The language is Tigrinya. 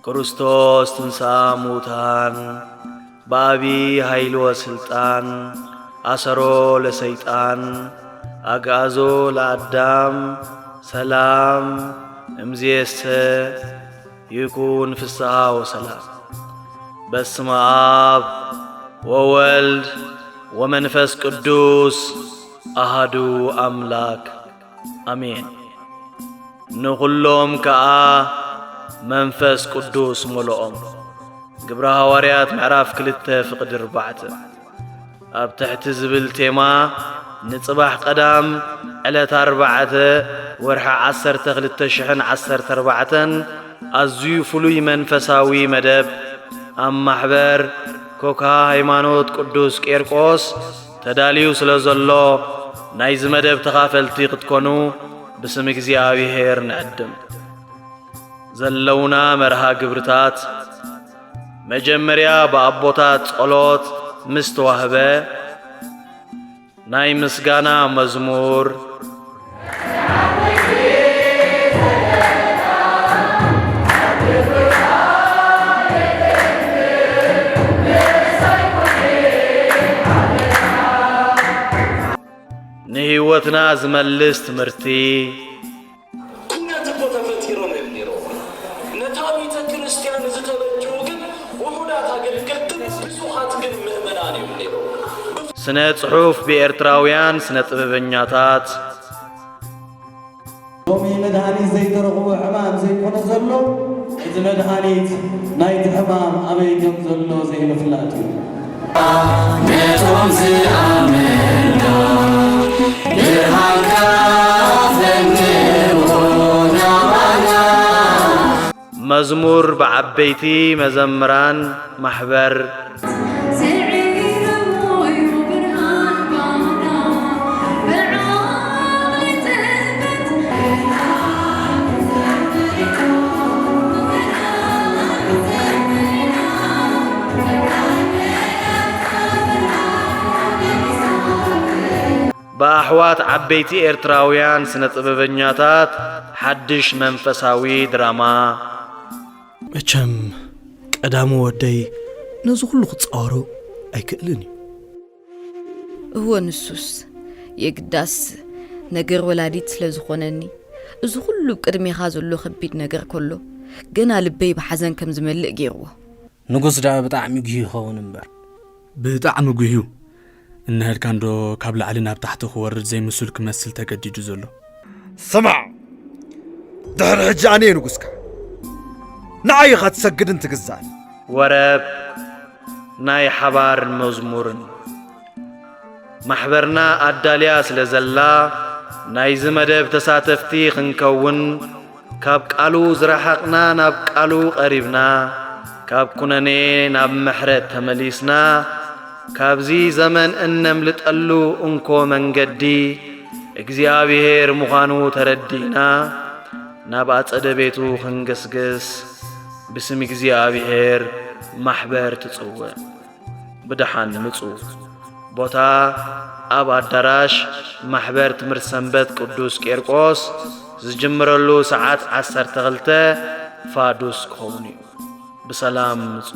ክርስቶስ ትንሳ ሙታን፣ ብኣቢ ኃይል ወስልጣን፣ ኣሰሮ ለሰይጣን፣ ኣግኣዞ ለኣዳም፣ ሰላም እምዝየሰ ይኩን ፍስሃ ወሰላም። በስመ አብ ወወልድ ወመንፈስ ቅዱስ አሃዱ አምላክ አሜን። ንኹሎም ከኣ መንፈስ ቅዱስ መለኦም። ግብረ ሃዋርያት ምዕራፍ ክልተ ፍቕዲ ኣርባዕተ። ኣብ ትሕቲ ዝብል ቴማ ንጽባሕ ቀዳም ዕለት ኣርባዕተ ወርሒ ዓሰርተ ክልተ ሽሕን ዓሰርተ ኣርባዕተን ኣዝዩ ፍሉይ መንፈሳዊ መደብ ኣብ ማሕበር ኮካ ሃይማኖት ቅዱስ ቄርቆስ ተዳልዩ ስለ ዘሎ ናይዚ መደብ ተኻፈልቲ ክትኮኑ ብስም እግዚኣብሔር ንዕድም። ዘለውና መርሃ ግብርታት መጀመርያ ብኣቦታት ጸሎት ምስ ተዋህበ ናይ ምስጋና መዝሙር ንህይወትና ዝመልስ ትምህርቲ ኩነት እኮ ተፈጢሮም እዮም ነይሮም። ነታ ቤተ ክርስቲያን ዝተበጅዉ ግን ውሑዳት ኣገልገልትን ብዙኻት ግን ምእመናን እዮም ነይሮም። ስነ ጽሑፍ ብኤርትራውያን ስነ ጥበበኛታት። ሎሚ መድሃኒት ዘይተረኽቦ ሕማም ዘይኮነ ዘሎ፣ እቲ መድሃኒት ናይቲ ሕማም ኣበይ ከም ዘሎ ዘይምፍላጥ እዩ። ነቶም ዝኣመንና ብርሃንካ ፈንዎ ናባና። መዝሙር ብዓበይቲ መዘምራን ማሕበር። ብኣሕዋት ዓበይቲ ኤርትራውያን ስነ ጥበበኛታት ሓድሽ መንፈሳዊ ድራማ። መቸም ቀዳሙ ወደይ ነዚ ኩሉ ክጻወሮ ኣይክእልን እዩ። እወ ንሱስ የግዳስ ነገር ወላዲት ስለ ዝኾነኒ እዚ ኩሉ ቅድሜኻ ዘሎ ከቢድ ነገር ከሎ ገና ልበይ ብሓዘን ከም ዝመልእ ገይርዎ። ንጉስ ደኣ ብጣዕሚ ጉህዩ ይኸውን እምበር። ብጣዕሚ ጉህዩ። እንሀልካ እንዶ ካብ ላዕሊ ናብ ታሕቲ ክወርድ ዘይምሱል ክመስል ተገዲዱ ዘሎ። ስማዕ፣ ድሕሪ ሕጂ ኣነ እየ ንጉስካ። ንዓይ ኢኻ ትሰግድን ትግዛእን። ወረብ ናይ ሓባር መዝሙርን ማሕበርና ኣዳልያ ስለ ዘላ ናይዚ መደብ ተሳተፍቲ ክንከውን ካብ ቃሉ ዝረሓቕና ናብ ቃሉ ቀሪብና፣ ካብ ኩነኔ ናብ ምሕረት ተመሊስና፣ ካብዚ ዘመን እነምልጠሉ እንኮ መንገዲ እግዚኣብሔር ምዃኑ ተረዲእና፣ ናብ ኣጸደ ቤቱ ክንግስግስ ብስም እግዚኣብሔር ማሕበር ትጽውዕ። ብደሓን ምጹ። ቦታ ኣብ ኣዳራሽ ማሕበር ትምህርቲ ሰንበት ቅዱስ ቄርቆስ ዝጅምረሉ ሰዓት ዓሰርተ ክልተ ፋዱስ ክኸውን እዩ። ብሰላም ምጹ።